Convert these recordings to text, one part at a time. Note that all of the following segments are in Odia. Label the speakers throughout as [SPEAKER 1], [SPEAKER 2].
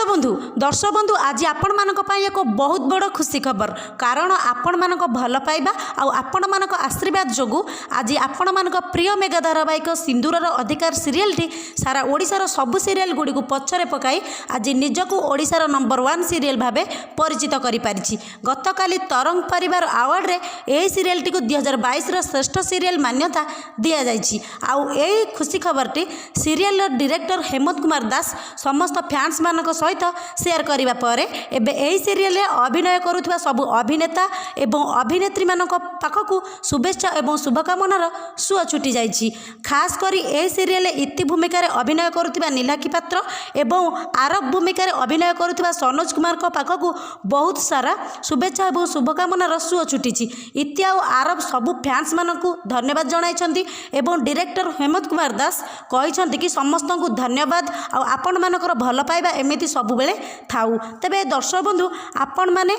[SPEAKER 1] ବନ୍ଧୁ। ଦର୍ଶକ ବନ୍ଧୁ, ଆଜି ଆପଣମାନଙ୍କ ପାଇଁ ଏକ ବହୁତ ବଡ଼ ଖୁସି ଖବର, କାରଣ ଆପଣମାନଙ୍କ ଭଲ ପାଇବା ଆଉ ଆପଣମାନଙ୍କ ଆଶୀର୍ବାଦ ଯୋଗୁଁ ଆଜି ଆପଣମାନଙ୍କ ପ୍ରିୟ ମେଗା ଧାରାବାହିକ ସିନ୍ଦୁରର ଅଧିକାର ସିରିଏଲଟି ସାରା ଓଡ଼ିଶାର ସବୁ ସିରିଏଲ ଗୁଡ଼ିକୁ ପଛରେ ପକାଇ ଆଜି ନିଜକୁ ଓଡ଼ିଶାର ନମ୍ବର ୱାନ୍ ସିରିଏଲ ଭାବେ ପରିଚିତ କରିପାରିଛି। ଗତକାଲି ତରଙ୍ଗ ପରିବାର ଆୱାର୍ଡ଼ରେ ଏହି ସିରିଏଲଟିକୁ 2022ର ଶ୍ରେଷ୍ଠ ସିରିଏଲ ମାନ୍ୟତା ଦିଆଯାଇଛି। ଆଉ ଏହି ଖୁସି ଖବରଟି ସିରିଏଲର ଡିରେକ୍ଟର ହେମନ୍ତ କୁମାର ଦାସ ସମସ୍ତ ଫ୍ୟାନ୍ସମାନଙ୍କ ସହିତ ସେୟାର କରିବା ପରେ ଏବେ ଏହି ସିରିଏଲରେ ଅଭିନୟ କରୁଥିବା ସବୁ ଅଭିନେତା ଏବଂ ଅଭିନେତ୍ରୀମାନଙ୍କ ପାଖକୁ ଶୁଭେଚ୍ଛା ଏବଂ ଶୁଭକାମନାର ସୁଅ ଛୁଟି ଯାଇଛି। ଖାସ୍ କରି ଏହି ସିରିଏଲରେ ଇତି ଭୂମିକାରେ ଅଭିନୟ କରୁଥିବା ନୀଲାକ୍ଷୀ ପାତ୍ର ଏବଂ ଆରବ ଭୂମିକାରେ ଅଭିନୟ କରୁଥିବା ସନୋଜ କୁମାରଙ୍କ ପାଖକୁ ବହୁତ ସାରା ଶୁଭେଚ୍ଛା ଏବଂ ଶୁଭକାମନାର ସୁଅ ଛୁଟିଛି। ଇତି ଆଉ ଆରବ ସବୁ ଫ୍ୟାନ୍ସମାନଙ୍କୁ ଧନ୍ୟବାଦ ଜଣାଇଛନ୍ତି ଏବଂ ଡିରେକ୍ଟର ହେମନ୍ତ କୁମାର ଦାସ କହିଛନ୍ତି କି ସମସ୍ତଙ୍କୁ ଧନ୍ୟବାଦ ଆଉ ଆପଣମାନଙ୍କର ଭଲ ପାଇବା ଏମିତି ସବୁବେଳେ ଥାଉ। ତେବେ ଦର୍ଶକ ବନ୍ଧୁ, ଆପଣମାନେ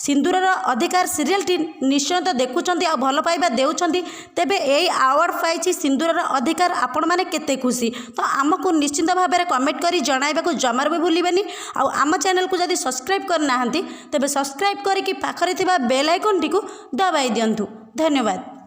[SPEAKER 1] ସିନ୍ଦୁରର ଅଧିକାର ସିରିଏଲଟି ନିଶ୍ଚୟ ତ ଦେଖୁଛନ୍ତି ଆଉ ଭଲ ପାଇବା ଦେଉଛନ୍ତି। ତେବେ ଏଇ ଆୱାର୍ଡ଼ ପାଇଛି ସିନ୍ଦୁରର ଅଧିକାର, ଆପଣମାନେ କେତେ ଖୁସି, ତ ଆମକୁ ନିଶ୍ଚିନ୍ତ ଭାବରେ କମେଣ୍ଟ କରି ଜଣାଇବାକୁ ଜମାରୁ ବି ଭୁଲିବେନି। ଆଉ ଆମ ଚ୍ୟାନେଲକୁ ଯଦି ସବସ୍କ୍ରାଇବ୍ କରିନାହାନ୍ତି, ତେବେ ସବସ୍କ୍ରାଇବ୍ କରିକି ପାଖରେ ଥିବା ବେଲ୍ ଆଇକନ୍ଟିକୁ ଦବାଇ ଦିଅନ୍ତୁ। ଧନ୍ୟବାଦ।